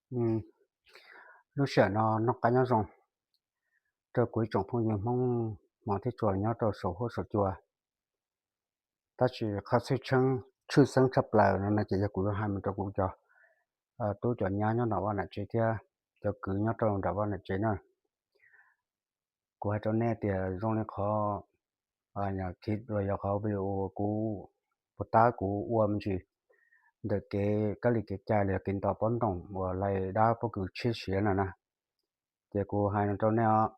Lub sij hawm no noj qab nyob zoo rau kuv ib tsoom phooj ywg Hmoob hmov thiab tshua nyob rau saum huab saum cua. Tab sis qhov tshwj xeeb tshaj plaws no no ces yog kuv yuav hais mus rau kuv cov tub cov nyab nyob nram vaj nram tsev thiab cov kwv nyob rau nram vaj nram tsev na. Kuv hais rau nej tias zoo li qhov, los yog qhov video kuv puas tab kuv ua me ntsis ntawm kev kab li kev cai los yog kev nto pob ntoos uas lais dab pob kws tshiab siav no na. Ces kuv hais no rau nej os,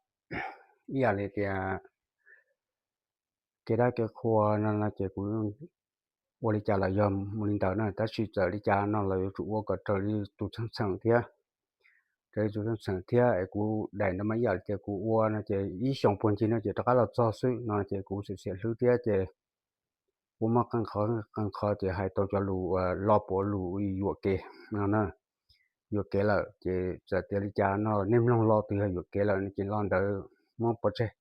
ib yam li tias kev dab kev qhua no no ces kuv ua li cas los yog mus li ntawd na, tab sis txawm li cas no los yuav tsum ua kom raws li tus txheej txheem thiab, raws li tus txheej txheem thiab es kuv daim ntawd mas ib yam li tias kuv ua no ces ib xyoos puag ncig no ces rov qab los txog xwb no ces kuv xiam xiam hlwb thiab ces kuv muaj qee qhov qee qhov ces hais tau cov lus uas lo puav lus yuam kev no na, yuam kev lawm ces txawm tias li cas no nej mloog lo twg yog yuam kev lawm no ces lo ntawd muab pov tseg,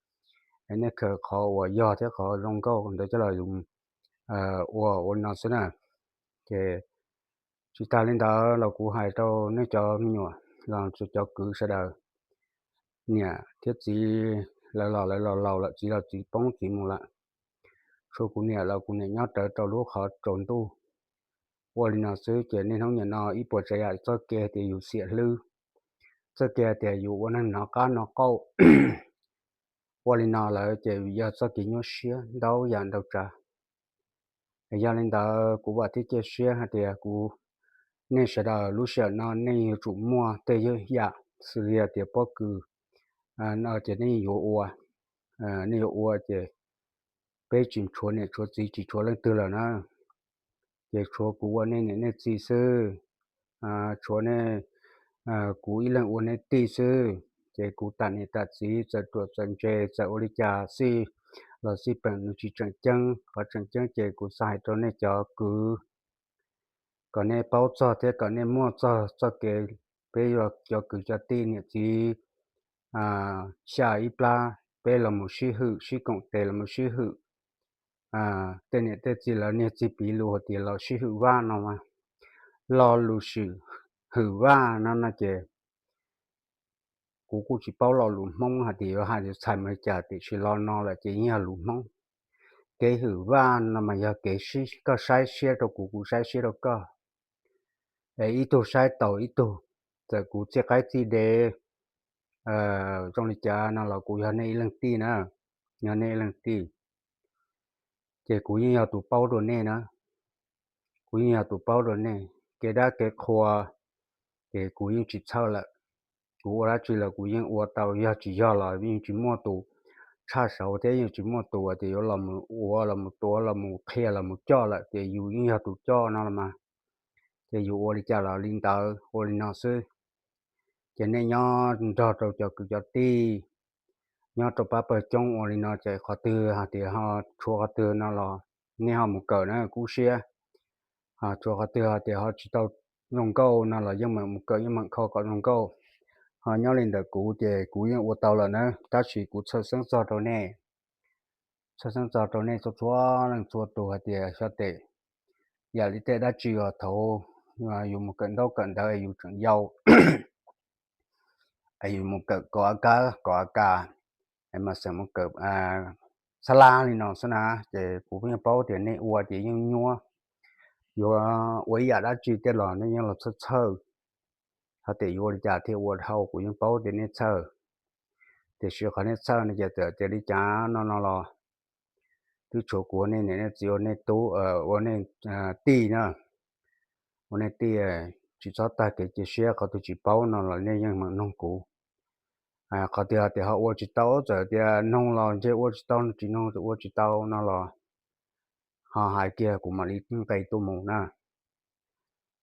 es nej khaws qhov uas yog thiab qhov zoo nkauj ntawd coj los ua ua li no xwb na. Ces tsis tas li ntawd los kuv hais rau nej cov me nyuam los cov kwv sawv daws, niam thiab txiv lawv los lawv los laus lawm, txiv los txiv poob txiv mus lawm, tshuav kuv niam los kuv niam nyob rawv rau lub qhov tsaus ntuj. Ua li no xwb ces niaj hnub nim no ib puas tsav yam txoj kev tias yus xiam hlwb, txoj kev tias yus ua neeg nov qab nov qauj, ua li no lawm ces yog txoj kev nyuaj siab ntau yam ntau tsav. Yog li ntawd kuv vam thiab cia siab hais tias kuv, nej sawv daws lub sij hawm no nej yuav tsum muaj tej yam xws li tias pob kws no ces nej yuav ua, nej yuav ua ces peb tsis tshuav niam tshuav txiv tsis tshuav leej twg lawm na, ces tshuav kuv ua nej niam nej txiv xwb, tshuav nej, kuv ib leeg ua nej tij xwb. Ces kuv tam niam tam txiv txawm ruam txawm ntse txawm ua li cas xij los xij peem nws tsis tseem ceeb, qhov tseem ceeb ces kuv xav hais rau nej cov kwv kom nej paub txog thiab kom nej muaj txog txoj kev peb cov kwv cov tij niam txiv xya ib plab peb los mus sib hwm, sib koom tes los mus sib hwm. Tej niam tej txiv lawv niag txiv piv lus hais tias los sib hwm vaj no mas, lo lus sib hwm vaj no no ces kuv kuj tsis paub lo lus Hmoob hais tias yuav hais tias txhais mus li cas tiam sis lo no lawm ces yeej yog lus Hmoob. Kev hwm vaj no mas yog kev koj saib siab rau kuv, kuv saib siab rau koj, es ib tug saib taus ib tug. Txawm kuv txij qaib txij dev zoo li cas no los kuv yog nej ib leeg tij na, yog nej ib leeg tij, ces kuv yeej yog tus paub rau nej na, kuv yeej yog tus paub rau nej. Kev dab kev qhua ces kuv yeej tsis txhawj lawm, kuv ua dab tsi los kuv yeej ua tau, yog tsis yog los yeej tsis muaj tus tshaj saud thiab yeej tsis muaj tus tias yuav los mus ua los mus tuav los mus qhia los mus coj lawm, ces yus yeej yog tus coj no los mas, ces yus ua li cas los li ntawd, ua li no xwb. Ces nej nyob nrog rau cov kwv cov tij nyob rau pab pawg coob ua li no ces qhov twg hais tias ho tshuav qhov twg no los nej ho mus kawm na kub siab, ho tshuav qhov twg hais tias ho tsis tau zoo nkauj no los yeej meem mus kawm yeej meem kho kom zoo nkauj. Ho nyob li ntawm kuv ces kuv yeej ua tau lawm na, tab sis kuv txhawj xeeb txog rau nej, txhawj xeeb txog rau nej txhua txhua leej txhua tus hais tias xyov tes yam li tej dab tsi uas thaud yus mus kawm ntaub kawm ntawv yus tseem yau, es yus mus kawm kov a kab kov a kas, es mas xeem mus kawm xab lab li no xwb na, ces kuv yeej paub tias nej ua ces yeej nyuaj, yuav ua ib yam dab tsi tej los nej yeej los txhawj txhawj, hais tias yuav ua li cas thiaj ua dhau kuv yeej paub tias nej txhawj. Tiam sis qhov nej txhawj no ces txawm tias li cas no no los twb tshuav kuv ua nej niam nej txiv ua nej tub, ua nej tij na, ua nej tij, tsis txhob tag kev cia siab, qhov twg tsis paub no los nej yeej meem noog kuv. Qhov twg tias ho ua tsis tau, txawm tias noog los ntshe ua tsis tau, tsis noog ua tsis tau no los ho hais kiag kuv mam li nqe tuaj mus na.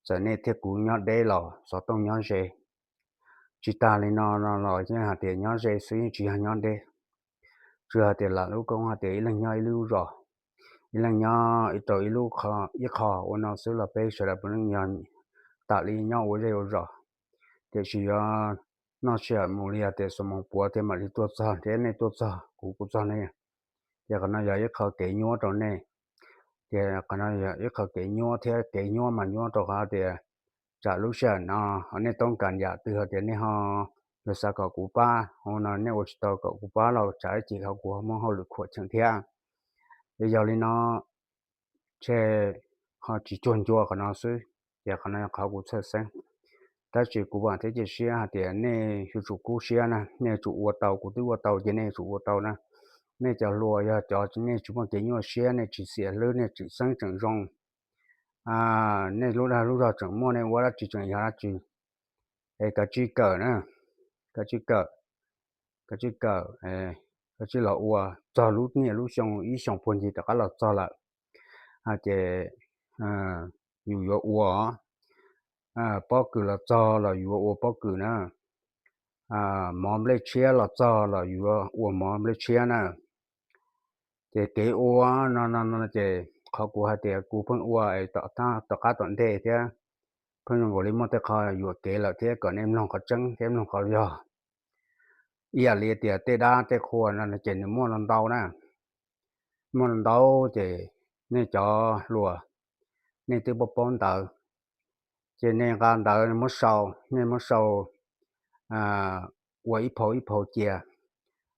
Txawm nej thiab kuv nyob deb los xov tooj nyob ze, tsis tas li no no los yeej hais tias nyob ze xwb yeej tsis yog nyob deb. Tsuas hais tias lam lub koob hais tias ib leeg nyob ib lub zos, ib leeg nyob rau ib lub, ib qho ua no xwb los peb sawv daws puav leej yog tam li nyob ua zej ua zos. Tiam sis yuav noj sij hawm mus li hais tias xuab moos puav thiaj mam li tuaj txog, thiab nej tuaj txog kuv kuj txog nej. Ces qhov no yog ib qho kev nyuaj rau nej, ces qhov no yog ib qho kev nyuaj thiab kev nyuaj mas nyuaj rau qhov tias tsam lub sij hawm no nej toob kas yam twg hais tias nej ho, yog xav kom kuv pab no nej ua tsis tau kom kuv pab los tsam ib chim ho kuv muaj hauj lwm khuam cheem thiab. Es yog li no, ces ho tsis cuag ncua qhov no xwb, ces qhov no yog qhov kuv txhawj xeeb. Tab sis kuv vam thiab cia siab hais tias nej yuav tsum kub siab na, nej yuav tsum ua tau, kuv twb ua tau ces nej yuav tsum ua tau na. Nej cov hluas yog cov nej tsis muaj kev nyuaj siab, nej tsis xiam hlwb, nej tseem xeeb tseem zoo, nej lub dag lub zog tseem muaj, nej ua dab tsi tseem yog dab tsi, es kav tsij kawm na, kav tsij kawm, kav tsij kawm, kav tsij los ua txog lub niaj lub xyoo ib xyoos puag ncig rov qab los txog lawm. Ces yus yuav ua pob kws los txog los yuav ua pob kws na, mov nplej tshiab los txog los yuav ua mov nplej tshiab na. Ces kev ua no no ces qhov kuv hais tias kuv pheej ua tom qab tom ntej thiab, pheej zoo nkaus li muaj tej qho yuam kev lawm thiab, kom nej mloog qhov tseeb thiab mloog qhov yog. Ib yam li tias tej dab tej qhua no ces nws muaj los ntau na, muaj los ntau, ces nej cov hluas nej twb paub paub ntawv, ces nej nqa ntawv muab sau, nej muab sau ua ib phau ib phau cia.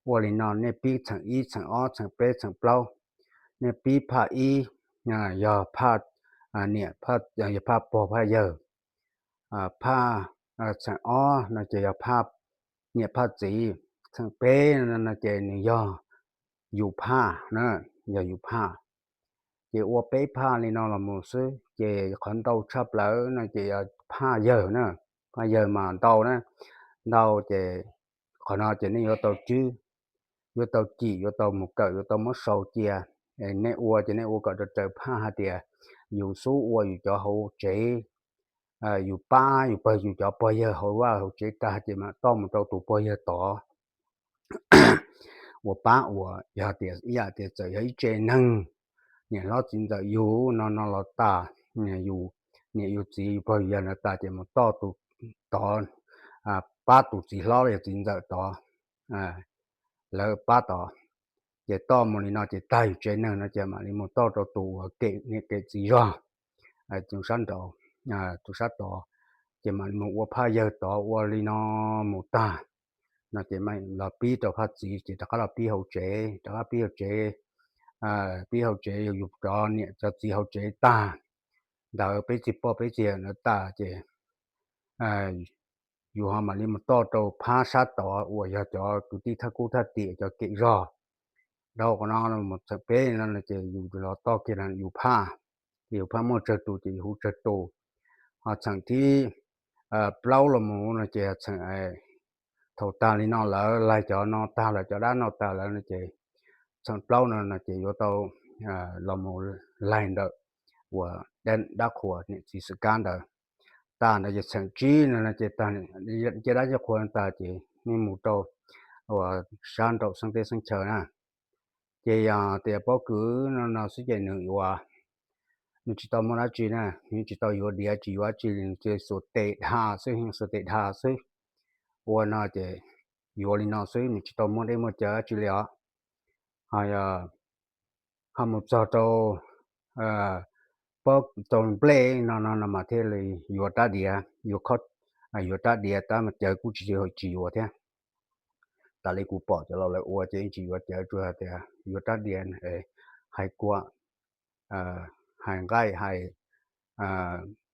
Ua li no nej pib txheem ib, txheem ob, txheem peb, txheem plaub, nej pib phaj ib yog phaj niam, yog phaj pog phaj yawg, phaj, txheem ob no ces yog phaj niam phaj txiv, txheem peb no ces nws yog yus phaj na, yog yus phaj. Ces ua peb phaj li no los mus xwb, ces qhov ntau tshaj plaws no ces yog phaj yawg na, phaj yawg mas ntau na, ntau ces qhov no ces nej yuav tau cwb, yuav tau cim, yuav tau mus kawm, yuav tau muab sau cia. Nej ua ces nej ua kom raws raws phaj hais tias yus xub ua yus cov hauv tsev, yus pab yus pawg yus cov pog yawg hauv vaj hauv tsev tag ces mam toj mus rau tus pog yawg tod. Ua pab uas yog tias ib yam tias txawm yog ib tse neeg, niam hlob txiv ntxawm yug no no los tas, yus niam yus txiv yus pog yus yawg no tas ces mus toj tus tod, pab tus txiv hlob los yog txiv ntxawm tod, lawv pab tod. Ces toj mus li no ces tag yus tsev neeg no ces mam li mus toj rau tus uas kem niam kem txiv zog, tus sab nraud, tus sab tod, ces mam li mus ua phaj yawg tod. Ua li no mus tag no ces mam los pib rau phaj txiv ces rov qab los pib hauv tsev, rov qab pib hauv tsev, pib hauv tsev yus cov niam cov txiv hauv tsev tag, ntawd peb txiv poj peb txiv yawm ntawd tas ces yus ho mam li mus toj rau phab sab tod uas yog cov kwv tij thaj kub thaj tiam cov kem zog. Dhau qhov no mus txheem peb no ces yus los toj kiag yus phaj, ces yus phaj muaj tsawg tus ces yus hu tsawg tus. Ho txheem thib plaub los mus no ces txheem, thaum tag li no lawm, laig cov no tag lawm, cov dab no tag lawm no ces txheem plaub no no ces yuav tau los mus laig ntawm uas dab qhuas niam txiv xwm kab ntawd. Tas ntawd ces txheem tsib no no ces tag, cia dab cia qhua tas ces nej mus rau uas sab nraum xeeb teb xeeb chaw na. Ces yog tias pob kws no no xwb ces nws yuav, nws tsis tau muaj dab tsi na, nws tsis tau yuav diav tsis yuav dab tsi, nws ces xuas tes dha xwb, xuas tes dha xwb. Ua no ces yuav li no xwb, nws tsis tau muaj dej muaj cawv dab tsi li os. Ho yog ho mus txog rau pob tau nplej no no no mas thiaj li yuav rab diav, yuav khob, yuav rab diav tab mas cawv kuj tsis, tsis yuav thiab. Tas li kuv pom cov laus lawv ua ces yeej tsis yuav cawv, tsuas hais tias yuav rab diav, hais kua, hais nqaij, hais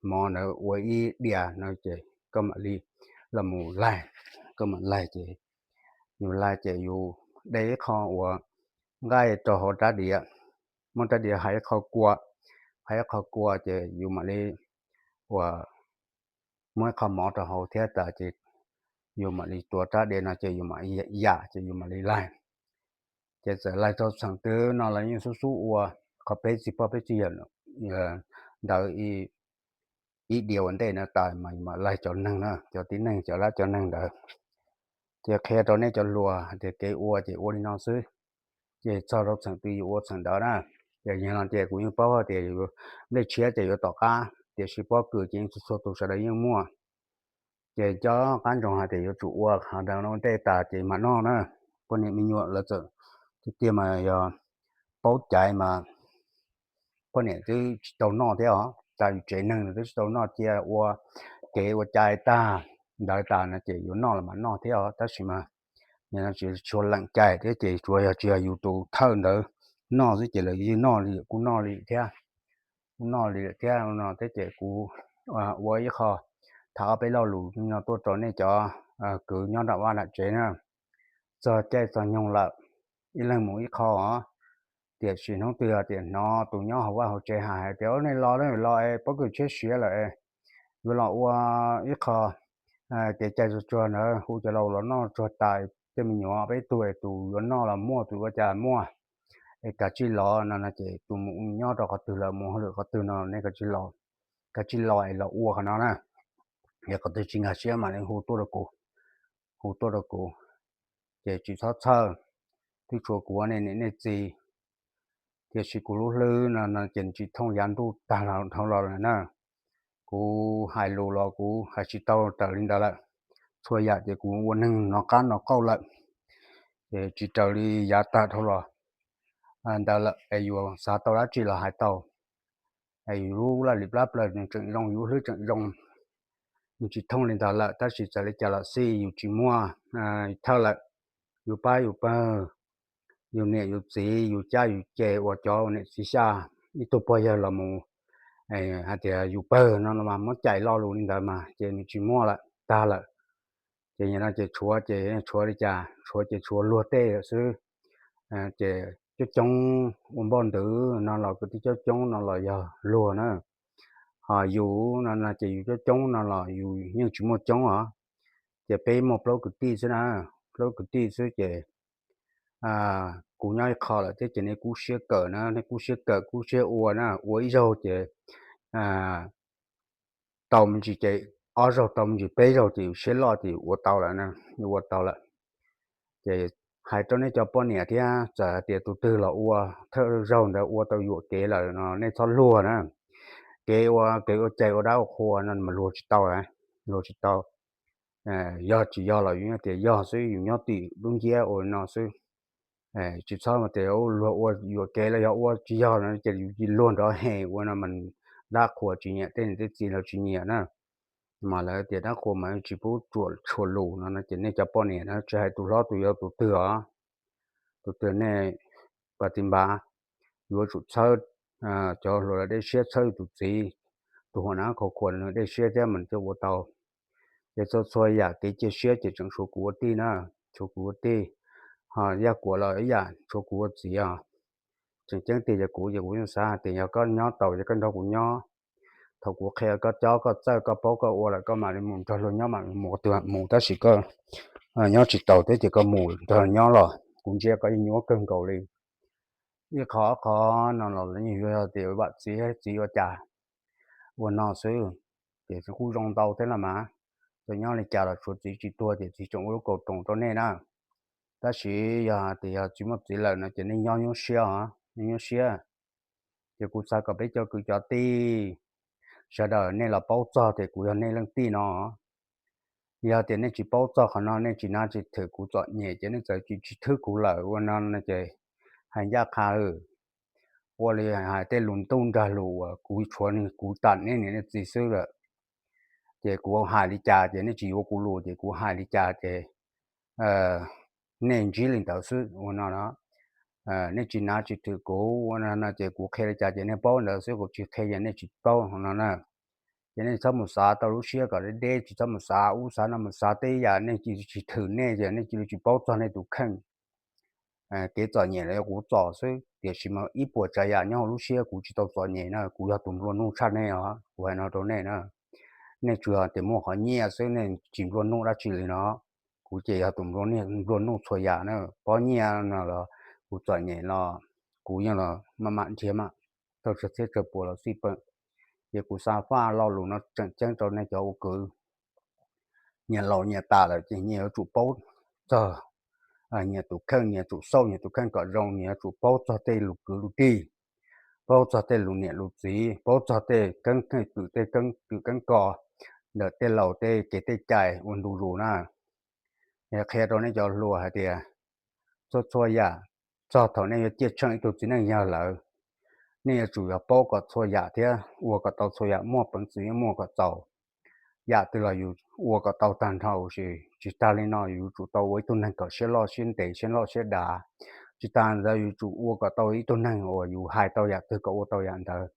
mov ntawd ua ib diav no ces koj mam li los mus laig, koj mam laig ces yus laig ces yus de ib qho uas nqaij rau hauv rab diav, muab rab diav hais ib qho kua, hais ib qho kua ces yus mam li uas muab ib qho mov rau hauv thiab tas ces yus mam li tuav rab diav no ces yus mam yam ces yus mam li laig. Ces txawm laig rau txheem twg no los yeej xub xub ua qhov peb txiv poj peb txiv yawm ntawd ib diav ua ntej no tas mas yus mam laig cov neeg na, cov tib neeg cov dab cov neeg ntawd. Ces qhia rau nej cov hluas hais tias kev ua ces ua li no xwb, ces txog rau txheem twg yus ua txheem ntawd na. Ces yog no ces kuv yeej paub hais tias yus nplej tshiab ces yuav tom qab, tiam sis pob kws ces yeej txhua txhua tus sawv daws yeej muaj. Ces cov qab ntsoov hais tias yuav tsum ua qhov ntawd ua ntej tas ces mam noj na. Poj niam me nyuam lawv txawm tiag tiag mas yog paub caiv mas poj niam twb tsis tau noj thiab os, tas yus tsev neeg twb tsis tau noj cia ua kev ua cai tag ntawd tas no ces yuav noj los mas noj thiab os, tab sis mas tsis tshua lees cai thiab ces tsuas yog tsis yog yus tus thawj ntawd noj xwb ces lawv yeej noj li, kuj noj li thiab, kuj noj li lawm thiab no thiab ces kuv ua ib qho tham ob peb lo lus no tuaj rau nej cov kwv nyob nram vaj nram tsev na. Txog caij txog nyoog lawm, ib leeg mus ib qho os. Tiam sis hnub twg tias hnov tus nyob hauv vaj hauv tsev hais hais tias, Ub, nej los, los es pob kws tshiab siav lawm, yuav los ua ib qho kev cai tsuag tsuag ntawd, hu cov laus los noj tsuag tas, tej me nyuam peb tug es tus yuav noj los muaj, tus ua cas muaj, es kav tsij los no no ces tus mus nyob rau qhov twg lawm, mus hauj lwm qhov twg no nej kav tsij los, kav tsij los es los ua qhov no na. Yog qhov twg tsis nkag siab mam li hu tuaj rau kuv, hu tuaj rau kuv. Ces tsis txhob txhawj, twb tshuav kuv ua nej niam nej txiv. Tiam sis kuv lub hlwb no no ces tsis thooj yav ntuj tag dhau los lawm na. Kuv hais lus los kuv hais tsis tau raws li ntawd lawm. Txhua yam ces kuv ua neeg hnov qab hnov qauj lawm, ces tsis raws li yav tag dhau los ntawd lawm es yuav xav tau dab tsi los hais tau. Yus lub laj lim plab plaws nws tseem zoo, yus lub hlwb tseem zoo, nws tsis thooj li ntawd lawm, tab sis txawm li cas los xij yus tsis muaj thawj lawm. Yus pab yus pawg, yus niam yus txiv, yus cab yus ces uas cov niam txiv xya, ib tug pog yawg los mus hais tias yus pawg no mas muab cais lo lus li ntawd mas ces nws tsis muaj lawm, tag lawm. Ces nim no ces tshuav ces tshuav li cas, tshuav ces tshuav luag tej lawm xwb. Ces coob coob ua npoj ntwv no los kwv tij coob coob no los yog luag na. Ho yus no no ces yus coob coob no los yus yeej tsis muaj coob os. Ces peb muaj plaub kwv tij xwb na, plaub kwv tij xwb ces kuv nyob ib qho lawm thiab ces nej kub siab kawm na, nej kub siab kawm kub siab ua na, ua ib zaug ces tau me ntsis ces ob zaug, tau me ntsis peb zaug ces yus siab loj ces yus ua tau lawm na, yus ua tau lawm. Ces hais rau nej cov poj niam thiab, txawm hais tias tus twg los ua thawj zaug ntawd ua tau yuam kev lawm no nej txhob luag na. Kev ua kev ua cai ua dab ua qhua no mas luag tsis tau, luag tsis tau. Yog tsis yog los yus tias yog xwb, yus nyob tim lub nciab ua no xwb. Tsis txhob tias luag ua yuam kev los yog ua tsis yog no ces yus luag nrov hes ua no mas dab qhuas tsis nyiam, tej niam tej txiv los tsis nyiam na. Mas lawv tias dab qhuas mas tsis pub tsuam tshuam lus no no ces nej cov poj niam na, tsis hais tus hlob tus yau tus twg os, tus twg nej pas ti npav, yuav tsum txhawb, cov hluas dej siab txhawb tus txiv, tus hua nav khov khuas nws dej siab thiab mas thiaj ua tau. Ces txhua txhua yam kev cia siab ces tseem tshuav kuv ua tij na, tshuav kuv ua tij. Ho Yaj Kuam los ib yam tshuav kuv ua txiv os. Tseem ceeb tiag ces kuv ces kuv yeej xav hais tias yog koj nyob tau ces koj nrog kuv nyob. Thaum kuv qhia koj cob koj txawj koj paub koj ua lawm koj mam li mus nrog luag nyob mam mus, mus tab sis koj nyob tsis taus thiab ces koj mus nrog nyob los kuv ntsia koj yeej nyuaj kawg nkaus li. Ib qho ob qho no los yeej yuav yog tias vam txiv txiv ua cas ua no xwb. Ces kuj zoo ntau thiab los mas, txawm nyob li cas los tshuav txiv tsis tuag ces txiv tseem ua lub kaus roos rau nej na. Tab sis yog tias yog tsis muaj txiv lawm no ces nej nyob nyuaj siab os, nej nyuaj siab. Ces kuv xav kom peb cov kwv cov tij sawv daws nej los paub txog tias kuv yog nej leej tij no. Yog tias nej tsis paub txog qhov no, nej tsis nab tsis thwm kuv txom nyem ces nej txawm tsis tsis thwb kuv lawm ua no no ces hais ncaj qha lawm. Ua li hais tej lus ntuj nrag lus uas kuv tshuav kuv tam nej niam nej txiv xwb lawm. Ces kuv hais li cas ces nej tsis yuav kuv lus ces kuv hais li cas ces nej ntsib li ntawd xwb ua no no. Nej tsis nab tsis thwm kuv ua no no ces kuv qhia li cas ces nej paub ntawd xwb, kuv tsis qhia ces nej tsis paub no na. Ces nej txhob mus xav tau lub siab kom deb deb, tsis txhob mus xav ub xav no, mus xav tej yam nej tsis thwm nej ces nej cia li tsis paub txog nej tus kheej. Kev txom nyem los yog kuv txom xwb, tiam sis mas ib puas tsav yam nyob hauv lub siab kuv tsis tau txom nyem na, kuv yog tus nplua nuj tshaj nej os, kuv hais no rau nej na. Nej tsuas tias muaj qhov nyiaj xwb, nej tsis nplua nuj dab tsi li no. Kuv ces yog tus nplua nuj txhua yam na, pob nyiaj no los kuv txom nyem los kuv yeej los maj mam nrhiav mam tau tsawg txhiab tsawg puas los xij peem. Ces kuv xav faj lo lus no tseem ceeb rau nej cov ua kwv. Nyias laus nyias tas lawm ces nyias yuav tsum paub txog nyias tus kheej, nyias tsum xauj nyias tus kheej kom zoo, nyias yuav tsum paub txog tej lus kwv lus tij, paub txog tej lus niam lus txiv, paub txog tej keeb kwm, tej keeb kwm keeb kos ntawm tej laus tej kev tej cai ua ntu zus na. Qhia rau nej cov hluas hais tias txhua txhua yam, txog thaum nej yuav ciaj tsheej ib tug txiv neej yawg lawm, nej yuav tsum yog paub kom txhua yam thiab ua kom tau txhua yam, muaj peev xwm yeej muaj kom txaus. yam twg los yus ua kom tau tag nrho huv si. Tsis tas li no yus yuav tsum tau ua ib tug neeg kom siab loj siab ntev siab loj siab dav. Tsis tas ntawd yus yuav tsum ua kom tau ib tug neeg uas yus hais tau yam twg kom ua tau yam ntawd.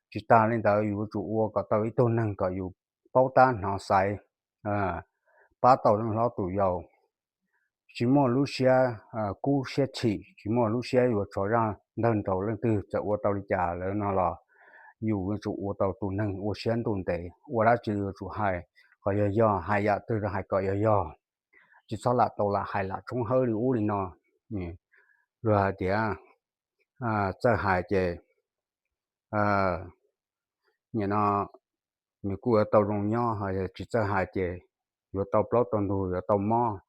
Tsis tas li ntawd yus yuav tsum ua kom tau ib tug neeg kom yus paub tab hnov xaiv, pab tau hlob tus yau, tsis muaj lub siab kub siab chim, tsis muaj lub siab yuav tso zaj ntawg nraug leej twg. Txawm ua tau li cas lawm no los yus yuav tsum ua tau tus neeg ua siab ntuj ntev. Ua dab tsi yuav tsum hais kom yog yog, hais yam twg hais kom yog yog, tsis txhob lam tau lam hais lam tshoob hawb li ub li no. Luag hais tias txawj hais ces nim no nws kuj yuav tau zoo nyob, ho yog tsis txawj hais ces yuav tau plaub tau ntug yuav tau mob.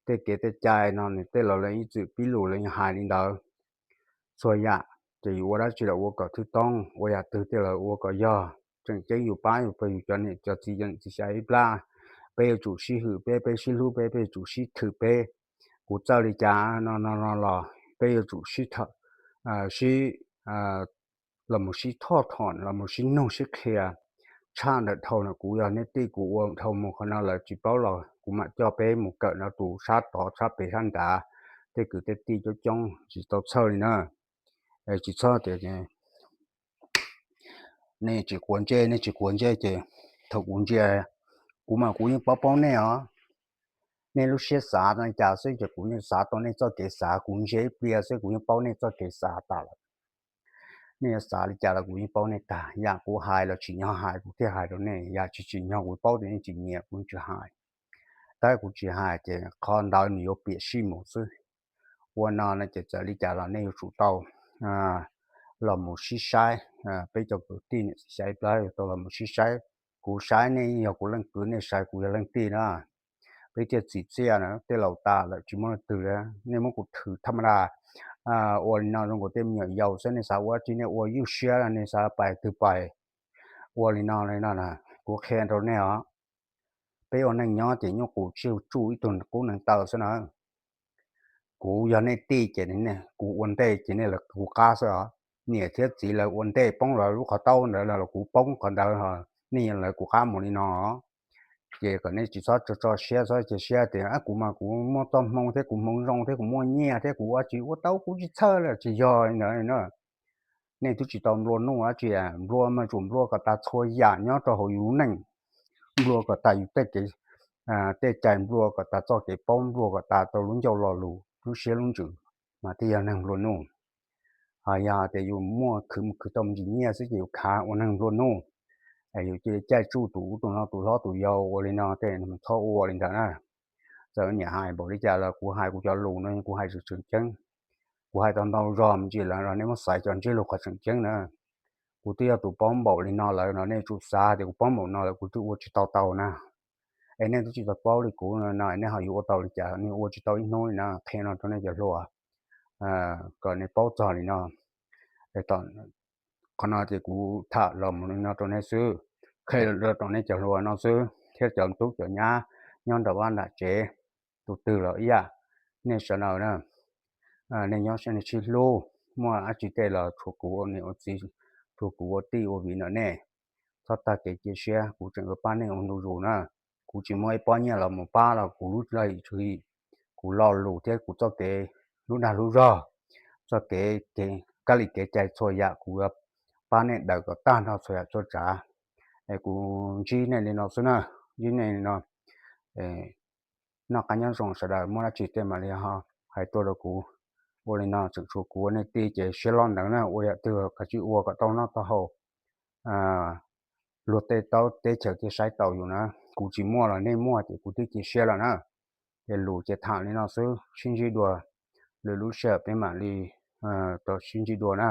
Tej kev tej cai no nws tej laus lawv ib txwm pib lus lawv hais li ntawd. Txhua yam ces yus ua dab tsi los ua kom thwj toob, ua yam twg tej laus ua kom yog. Tseem ceeb yus pab yus pawg yus cov niam cov txiv, cov niam txiv xya ib plab, peb yuav tsum sib hwm peb, peb sib hlub peb, peb yuav tsum sib thwm peb. Kuv txawj li cas no no no los peb yuav tsum sib thawm, sib los mus sib thoj thom, los mus sib nug sib qhia. Tshaj ntawm dhau no kuv yog nej tij, kuv ua dhau mus qhov no lawv tsis paub los kuv mam coj peb mus kawm no tus sab tod sab pem sab nrad. Tej kwv tej tij coob coob tsis tau txhawj li na. Tsis txhob tias nej tsis quav ntsej, nej tsis quav ntsej ces thaum kuv ntsia, kuv mas kuv yeej paub paub nej os. Nej lub siab xav li cas xwb ces kuv yeej xav tau nej txoj kev xav. Kuv ntsia ib pliag xwb kuv yeej paub nej txoj kev xav tas lawm. Nej yuav xav li cas los kuv yeej paub nej tag. Yam kuv hais los tsim nyog hais kuv thiaj hais rau nej, yam tsis tsim nyog kuv paub tias nej tsis nyiam kuv tsis hais. Tab kuv tsis hais ces qhov ntawd nws yuav piam sij mus xwb. Ua no no ces txawm li cas los nej yuav tsum tau los mus sib saib. Peb cov kwv tij niam txiv xya ib plab yuav tau los mus sib saib. Kuv saib nej yog kuv leej kwv, nej saib kuv yog leej tij na. Peb thiaj txim txiaj na, tej laus tas lawm tsis muaj leej twg li. Nej muab kuv thwm tham ma das ua li no zoo nkaus tej me nyuam yaus xwb, nej xav ua dab tsi nej ua ywj siab, nej xav pais twg pais. Ua li no li no, kuv qhia rau nej os. Peb ua neej nyob ces nyuaj qus tsuj ib tug qub neev taw xwb na. Kuv yog nej tij ces kuv ua ntej ces nej lawv kuv qab xwb os. Niam thiab txiv lawv ua ntej poob lawv lub qhov taub ntawd los kuv poob qhov ntawd, nej lawv kuv qab mus li no. Ces kom nej tsis txhob tso tso siab, txhob cia siab tias kuv mas kuv muaj txoj hmoo thiab kuv hmoov zoo thiab kuv muaj nyiaj thiab kuv ua tsis ua tau, kuv tsis txhawj li, tsis yog li ntawd na. Nej twb tsis tau nplua nuj dab tsi, nplua mas tsuas nplua kom tas txhua yam nyob rau hauv yus lub neej. Nplua kom tas yus tej kev, tej cai, nplua kom tas txoj kev paub, nplua kom tas tau lub ncauj lo lus, lub siab lub ntsws, mas thiaj yog neeg nplua nuj. Ho yog tias yus muaj khwv mus khwv tau me ntsis nyiaj xwb ces yus khav ua neeg nplua nuj. Yus cia li caij tsuj tus ub tus no tus hlob tus yau ua li no tej, txhob ua li ntawd na. Txawm niam hais npaum li cas los kuv hais kuv cov lus no kuv hais tseem tseem ceeb. Kuv hais tau ntau zog me ntsis lawm los nej muab xaiv cov ntsiab lus qhov tseem ceeb na. Kuv twb yog tus paub npaum li no lawm no, nej tsum xav tias kuv paub npaum no lawm kuv twb ua tsis tau tau na. Es nej twb tsis tau paub li kuv no, nej ho yuav ua tau li cas, nej ua tsis tau ib hnub li na. Qhia no rau nej cov hluas kom nej paub txog li no. Qhov no ces kuv tham los mus li no rau nej xwb, qhia rau nej cov hluas no xwb thiab cov tub cov nyab nyob nram vaj nram tsev, tus twg los ib yam. Nej sawv daws na, nej nyob nej sib hlub, muaj dab tsi tej los tshuav kuv ua niam ua txiv, tshuav kuv ua tij ua viv ntawm nej. Txhob tag kev cia siab, kuv tseem yuav pab nej ua ntu zus na. Kuv tsis muaj ib pob nyiaj los mus pab los kuv lub laj lim tswv yim, kuv lo lus thiab kuv txoj kev hlub dag hlub zog, txoj kev kab li kev cai txhua yam kuv yuav pab nej daws kom tag nrho txhua yam txhua tsav. Es kuv ntsib nej li no xwb na, ntsib nej li no. Noj qab nyob zoo sawv daws, muaj dab tsi tej mam li ho hais tuaj rau kuv. Ua li no tseem tshuav kuv ua nej tij ces siab loj ntawd na, ua yam twg kav tsij ua kom tau noj tau haus. Luag tej taub teb chaws thiaj saib taus yus na. Kuv tsis muaj los nej muaj ces kuv twb cia siab lawm na. Ces lus ces tham li no xwb, sib ntsib dua, lwm lub sij hawm peb mam li rau sib ntsib dua na.